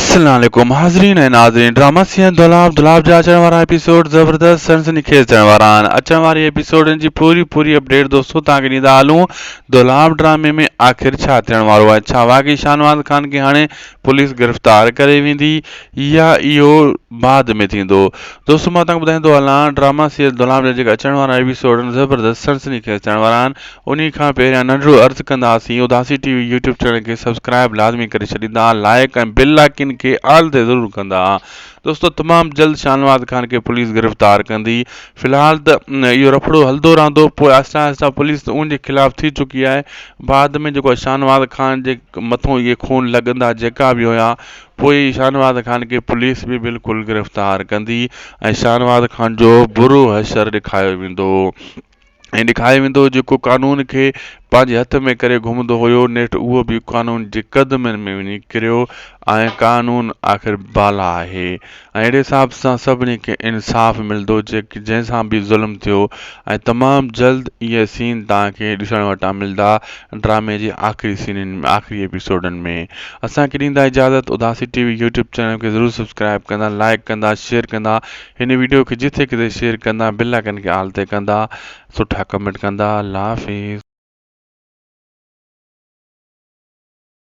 السلام عليڪم حاضرين ۽ ناظرين ڊراما سيئن دولاب دولاب جا اچڻ وارا ايپيسوڊ زبردست سنسني خيز ٿيڻ وارا آهن اچڻ واري ايپيسوڊن جي پوري پوري اپڊيٽ دوستو توهان کي ڏيندا هلون دولاب ڊرامي ۾ آخر ڇا ٿيڻ وارو آهي ڇا واقعي شاهنواز خان کي هاڻي پوليس گرفتار ڪري ويندي يا اهو بعد ۾ ٿيندو دوستو مان توهان کي ٻڌائيندو هلان ڊراما سيئن دولاب جا جيڪا اچڻ وارا ايپيسوڊ آهن زبردست سنسني خيز ٿيڻ وارا آهن انهي کان پهريان ننڍڙو عرض ڪنداسين Udasi T V YouTube channel کي سبسڪرائب لازمي ڪري ڇڏيندا لائيڪ ۽ بيل آئيڪن کي آل تي ضرور ڪندا دوستو تمام جلد شاهنواز خان کي پوليس گرفتار ڪندي في الحال ته اهو رفڙو هلندو رهندو پوء آهستي آهستي پوليس ان جي خلاف ٿي چڪي آهي بعد ۾ جيڪو شاهنواز خان جي مٿو اهي خون لڳندا جيڪا به هيا پوء شاهنواز خان کي پوليس به بلڪل گرفتار ڪندي ۽ شاهنواز خان جو برو حشر ڏيکايو ويندو ۽ ڏيکاريو ويندو هو جيڪو قانون کي پنهنجي هٿ ۾ ڪري گهمندو هيو نيٺ اهو به قانون جي قدمن ۾ وڃي ڪريو ۽ قانون آخر بالا آهي ۽ اهڙي حساب سان سڀني کي انصاف ملندو جيڪي جنهن سان به ظلم ٿيو ۽ تمام جلد اهي سين توهان کي ڏسڻ وٽان ملندا ڊرامي جي آخري سينن آخري ايپيسوڊن ۾ اسان کي ڏيندا اجازت Udasi T V YouTube channel کي ضرور سبسڪرائب ڪندا لائڪ ڪندا شيئر ڪندا هن ويڊيو کي جٿي ڪٿي شيئر ڪندا بيل آئيڪن کي آل تي ڪندا سٺا ڪمينٽ ڪندا الله حافظ.